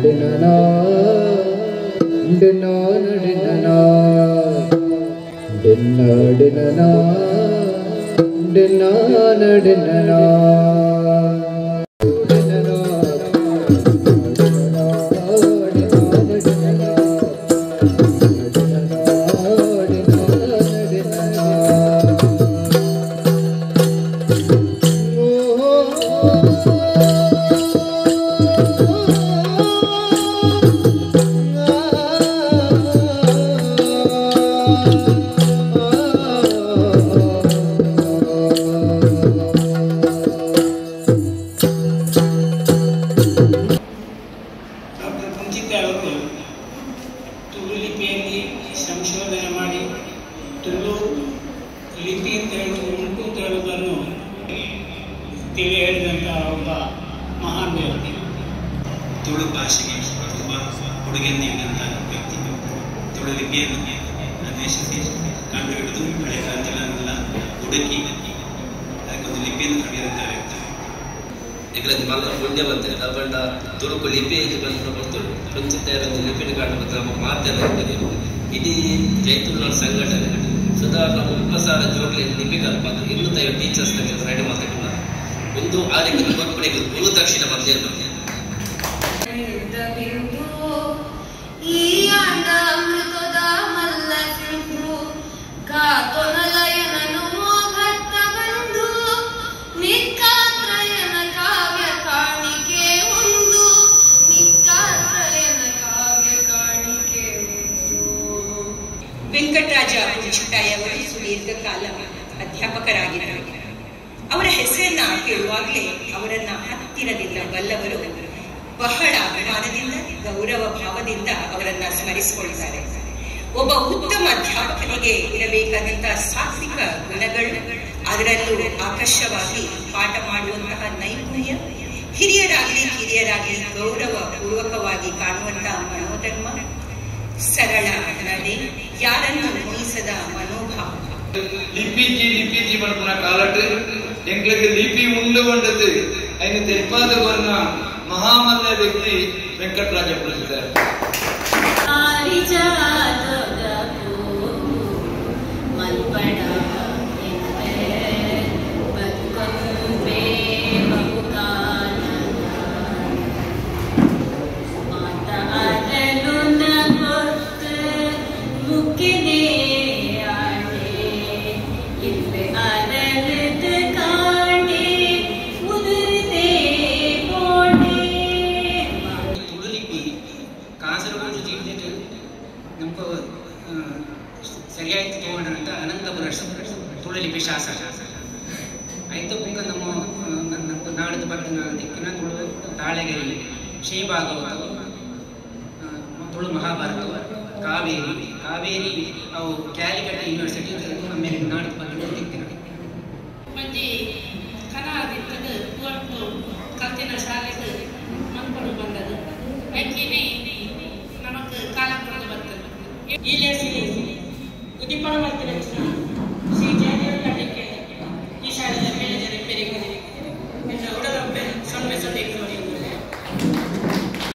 ಡಿನ್ನಾ ಡಿನ್ನಾ ಡಿನ್ನಾ ಡಿನ್ನಾ ಡಿನ್ನಾ ಡಿನ್ನಾ ಡಿನ್ನಾ. ಅವರು ತುಳು ಲಿಪಿಯಲ್ಲಿ ಸಂಶೋಧನೆ ಮಾಡಿ ತುಳು ಲಿಪಿ ಅಂತ ಹೇಳುವುದು ಉಂಟು ಅಂತ ಹೇಳುವುದನ್ನು ತಿಳಿ ಹೇಳಿದಂತಹ ಒಬ್ಬ ಮಹಾನ್ ವ್ಯಕ್ತಿ. ತುಳು ಭಾಷೆಗೆ ತುಂಬ ಕೊಡುಗೆ ನೀಡಿದಂತಹ ವ್ಯಕ್ತಿ. ತುಳು ಲಿಪಿಯನ್ನು ಅನ್ವೇಷಿಸಿ ಕಂಡುಹಿಡಿದು ಹಳೆಯ ಗ್ರಂಥಗಳನ್ನೆಲ್ಲ ಹುಡುಕಿ ಅದಕ್ಕೊಂದು ಲಿಪಿಯನ್ನು ಕಂಡಿದಂತಹ ವ್ಯಕ್ತಿ. ಎಗ್ಲಂಜಿ ಮಲ್ಲ ಪುಣ್ಯ ಬಂತೆ ತಪಂಡ ತುಳುಕು ಲಿಪಿ ಬಂದು ಬರ್ತುಳು ಪುಂಚಿತ್ತ ಲಿಪಿನ ಕಂಡು ಬಂದು ನಮ್ಮ ಮಾತೆಲ್ಲ ಇರ್ತದೆ. ಇಡೀ ಜೈತುಳ್ನಾಡು ಸಂಘಟನೆ ಸುಧಾರಣ 30,000 ಜೋಕ್ಲಿ ಲಿಪಿ ಕಲ್ಪ ಇನ್ನು ತಯ ಟೀಚರ್ಸ್ ರೆಡಿ ಮಾತಾಡಿಲ್ಲ ಒಂದು ಆರಿಗೆ ಕೊರ್ಪಡೆಗೆ ಗುರು ದಕ್ಷಿಣ ಬಂದೇ. ವೆಂಕಟರಾಜ ಪುಂಚಿತ್ತಾಯವರು ಸುದೀರ್ಘಕಾಲ ಅಧ್ಯಾಪಕರಾಗಿದ್ದರು. ಅವರ ಹೆಸರನ್ನ ಕೇಳುವಾಗಲೇ ಅವರನ್ನ ಹತ್ತಿರದಿಂದ ಬಲ್ಲವರು ಬಹಳ ಅಭಿಮಾನದಿಂದ, ಗೌರವ ಭಾವದಿಂದ ಅವರನ್ನ ಸ್ಮರಿಸಿಕೊಳ್ತಾರೆ. ಒಬ್ಬ ಉತ್ತಮ ಅಧ್ಯಾಪಕನಿಗೆ ಇರಬೇಕಾದಂತಹ ಸಾತ್ವಿಕ ಗುಣಗಳು, ಅದರಲ್ಲೂ ಆಕರ್ಷವಾಗಿ ಪಾಠ ಮಾಡುವಂತಹ ನೈಪುಣ್ಯ, ಹಿರಿಯರಾಗಲಿ ಕಿರಿಯರಾಗಲಿ ಗೌರವ ಪೂರ್ವಕವಾಗಿ ಕಾಣುವಂತಹ ಮನೋಧರ್ಮ, ಸರಳ ನಡೆ, ಯಾರನ್ನು ಮೋಹಿಸದ ಮನೋಭಾವ. ಲಿಪಿಜಿ ಲಿಪಿಜಿ ಪನ್ಪುನ ಕಾಲಟ್ ಎಂಕ್ಲೆಗ್ ಲಿಪಿ ಉಂಡು ಪಂಡದ್ ಐನ್ ತೆರಿಪಾದ್ ಕೊರ್ನ ಮಹಾಮಲ್ಲ ವ್ಯಕ್ತಿ ವೆಂಕಟರಾಜ ಪುಂಚಿತ್ತಾಯ. ಕಾಸರಗೋಡು ಜಿಲ್ಲೆಡ್ ನಮಕು ಸರಿಯಾಯ್ತು ತಗೊಂಡ್ರಂತ ಅನಂತಪುರ ತುಳು ಲಿಪಿ ಶಾಸನ ಆಯ್ತು. ಬೊಕ್ಕ ನಮ್ಮ ನಮಕು ನಾಡದ ಬಗ್ಗೆ ದಿಕ್ಕಿನ ತುಳು ತಾಳೆಗರಿ, ಶ್ರೀಭಾಗವತ, ತುಳು ಮಹಾಭಾರತ, ಕಾವೇರಿ ಕಾವೇರಿ ಅವು ಕ್ಯಾಲಿಕಟ್ ಯೂನಿವರ್ಸಿಟಿ ಆಮೇಲೆ ನಾಡದ ಬಗ್ಗೆ ದಿಕ್ಕಿನ ಒಂಜಿ ಕನ ದಿತ್ತದ ಕುವೆಂಪು ಕಲ್ತಿನ ಶಾಲೆಗೆ ಮನ್ಪಡು ಬಂದದು ಅಂಚಿನೇ ನಮಕ್ ಕಾಲ ಕೊರದು ಬರ್ತದೆ. ಈ ಲೇಸ್ ಉದಿಪನ ಮಾಡ್ತಿನ